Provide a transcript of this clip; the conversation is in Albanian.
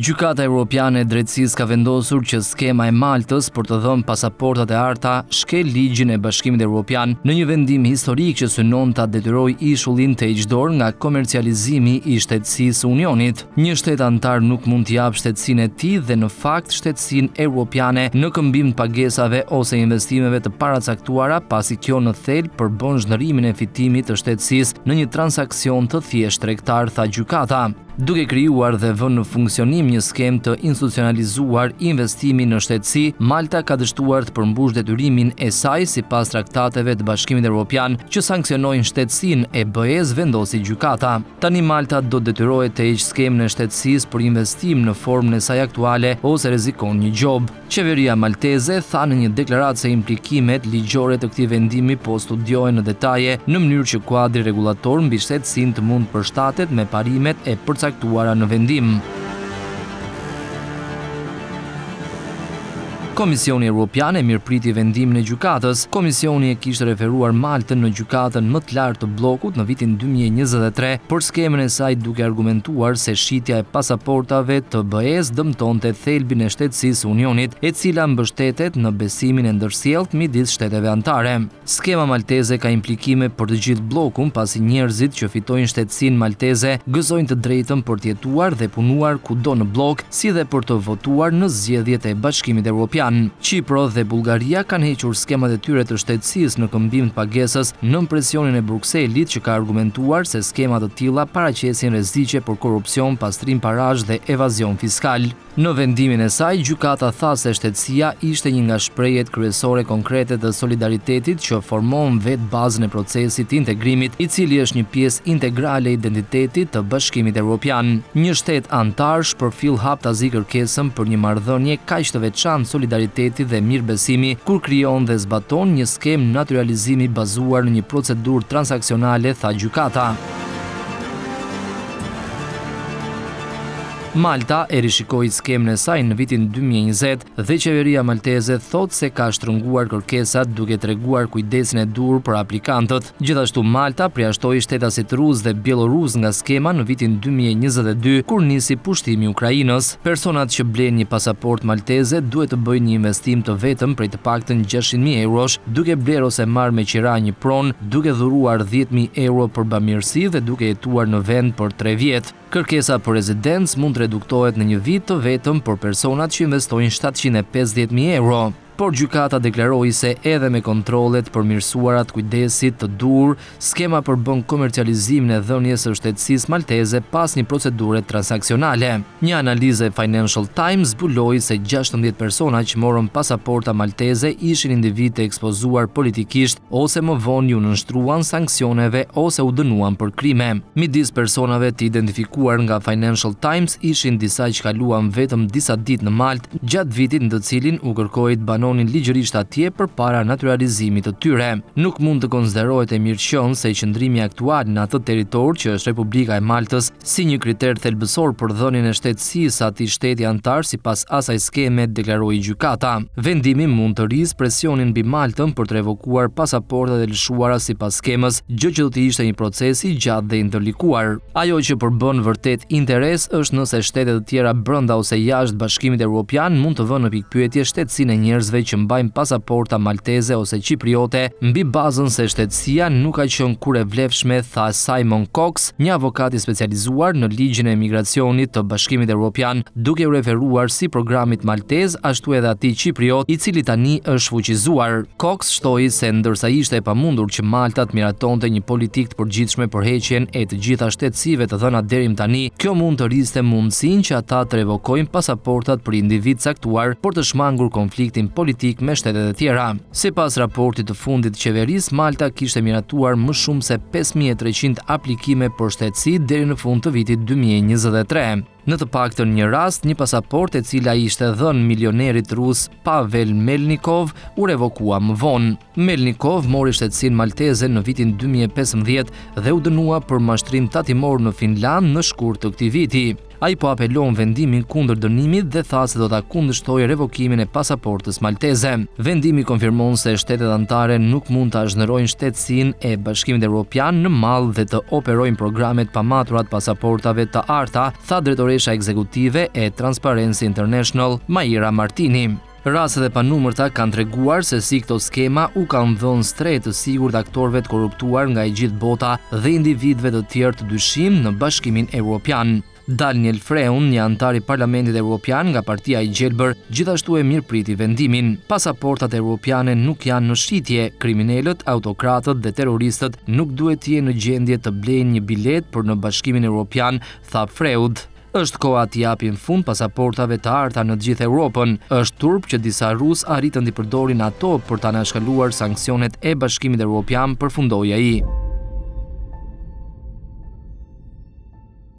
Gjykata Europiane e Drejtësisë ka vendosur që skema e Maltës për të dhënë pasaportat e arta shkel ligjin e Bashkimit Europian në një vendim historik që synon ta detyrojë ishullin të heqë dorë nga komercializimi i shtetësisë së Unionit. Një shtet anëtar nuk mund të japë shtetësinë e tij dhe në fakt shtetësinë europiane në këmbim të pagesave ose investimeve të paracaktuara, pasi kjo në thelb përbën shndërrimin e fitimit të shtetësisë në një transaksion të thjeshtë tregtar, tha gjykata. Duke krijuar dhe vënë në funksionim një skemë të institucionalizuar investimi në shtetësi, Malta ka dështuar të përmbushë detyrimin e saj sipas traktateve të Bashkimit Evropian që sanksionojnë shtetësinë e BE-së, vendosi gjykata. Tani Malta do të detyrohet të heqë skemën e shtetësisë për investim në formën e saj aktuale ose rrezikon një gjobë. Qeveria malteze tha në një deklaratë se implikimet ligjore të këtij vendimi po studiohen në detaje në mënyrë që kuadri rregullator mbi shtetësinë të mund të përshtatet me parimet e përcaktuara në vendim. Komisioni Europian e mirëpriti vendimin e gjykatës. Komisioni e kishte referuar Maltën në gjykatën më të lartë të bllokut në vitin 2023 për skemën e saj duke argumentuar se shitja e pasaportave të BE-së dëmtonte thelbin e shtetësisë së Unionit, e cila mbështetet në besimin e ndërsjelltë midis shteteve anëtare. Skema malteze ka implikime për të gjithë bllokun, pasi njerëzit që fitojnë shtetësinë malteze gëzojnë të drejtën për të jetuar dhe punuar kudo në bllok, si dhe për të votuar në zgjedhjet e Bashkimit Evropian. Qipro dhe Bullgaria kanë hequr skemat e tyre të shtetësisë në këmbim të pagesës nën presionin e Brukselit që ka argumentuar se skema të tilla paraqesin rreziqe për korrupsion, pastrim parash dhe evazion fiskal. Në vendimin e saj, gjykata tha se shtetësia ishte një nga shprehjet kryesore konkrete të solidaritetit që formon vetë bazën e procesit të integrimit, i cili është një pjesë integrale e identitetit të Bashkimit Evropian. Një shtet anëtar shpërfill haptazi kërkesën për një marrëdhënie kaq të veçantë solidariteti dhe mirëbesimi kur krijon dhe zbaton një skemë natyralizimi bazuar në një procedurë transaksionale, tha gjykata. Malta e rishikoi skemën e saj në vitin 2020 dhe qeveria malteze thotë se ka shtrënguar kërkesat duke treguar kujdesin e duhur për aplikantët. Gjithashtu Malta përjashtoi shtetasit rusë dhe bjellorusë nga skema në vitin 2022 kur nisi pushtimi i Ukrainës. Personat që blejnë një pasaportë malteze duhet të bëjnë një investim të vetëm prej të paktën 600.000 eurosh, duke blerë ose marrë me qira një pronë, duke dhuruar 10.000 euro për bamirësi dhe duke jetuar në vend për 3 vjet. Kërkesa për rezidencë mund të reduktohet në një vit të vetëm për personat që investojnë 750.000 euro. Por gjykata deklaroi se edhe me kontrolle të përmirësuara të kujdesit të duhur, skema përbën komercializimin e dhënies së shtetësisë malteze pas një procedure transaksionale. Një analizë e Financial Times zbuloi se 16 persona që morën pasaporta malteze ishin individë të ekspozuar politikisht ose më vonë iu nënshtruan sanksioneve ose u dënuan për krime. Midis personave të identifikuar nga Financial Times ishin disa që kaluan vetëm disa ditë në Maltë gjatë vitit në të cilin u kërkohej të banonin ligjërisht atje përpara natyralizimit të tyre. Nuk mund të konsiderohet e mirëqenë se qëndrimi aktual në atë territor që është Republika e Maltës si një kriter thelbësor për dhënien e shtetësisë së atij shteti anëtar sipas asaj skeme, deklaroi gjykata. Vendimi mund të rrisë presionin mbi Maltën për të revokuar pasaportat e lëshuara sipas skemës, gjë që do të ishte një proces i gjatë dhe i ndërlikuar. Ajo që përbën vërtet interes është nëse shtete të tjera brenda ose jashtë Bashkimit Evropian mund të vënë në pikëpyetje shtetësinë e njerëzve që mbajnë pasaporta malteze ose qipriote mbi bazën se shtetësia nuk ka qenë kurrë e vlefshme, tha Simon Cox, një avokat i specializuar në ligjin e emigracionit të Bashkimit Evropian, duke iu referuar si programit maltez ashtu edhe atij qipriot, i cili tani është shfuqizuar. Cox shtoi se ndërsa ishte e pamundur që Malta të miratonte një politikë të përgjithshme për heqjen e të gjitha shtetësive të dhëna deri më tani, kjo mund të rriste mundësinë që ata të revokojnë pasaportat për individë të caktuar për të shmangur konfliktin politik me shtetet e tjera. Sipas raportit të fundit të qeverisë, Malta kishte miratuar më shumë se 5300 aplikime për shtetësi deri në fund të vitit 2023. Në të paktën një rast, një pasaportë e cila i ishte dhënë milionerit rus Pavel Melnikov u revokua më vonë. Melnikov mori shtetësinë malteze në vitin 2015 dhe u dënua për mashtrim tatimor në Finlandë në shkurt të këtij viti. Ai po apelon vendimin kundër dënimit dhe tha se do ta kundërshtojë revokimin e pasaportës malteze. Vendimi konfirmon se shtetet anëtare nuk mund ta shndërrojnë shtetësinë e Bashkimit Evropian në mall dhe të operojnë programe të pamatura të pasaportave të arta, tha drejtoresha ekzekutive e Transparency International, Maira Martini. Rastet e panumërta kanë treguar se si këto skema u kanë dhënë strehë të sigurt aktorëve të korruptuar nga e gjithë bota dhe individëve të tjerë të dyshimtë në Bashkimin Evropian. Daniel Freund, një anëtar i Parlamentit Evropian nga Partia e Gjelbër, gjithashtu e mirëpriti vendimin. Pasaportat evropiane nuk janë në shitje, kriminelët, autokratët dhe terroristët nuk duhet të jenë në gjendje të blejnë një biletë për në Bashkimin Evropian, tha Freund. Është koha t'i japim fund pasaportave të arta në të gjithë Europën. Është turp që disa rusë arritën t'i përdorin ato për të anashkaluar sanksionet e Bashkimit Evropian, përfundoi ai.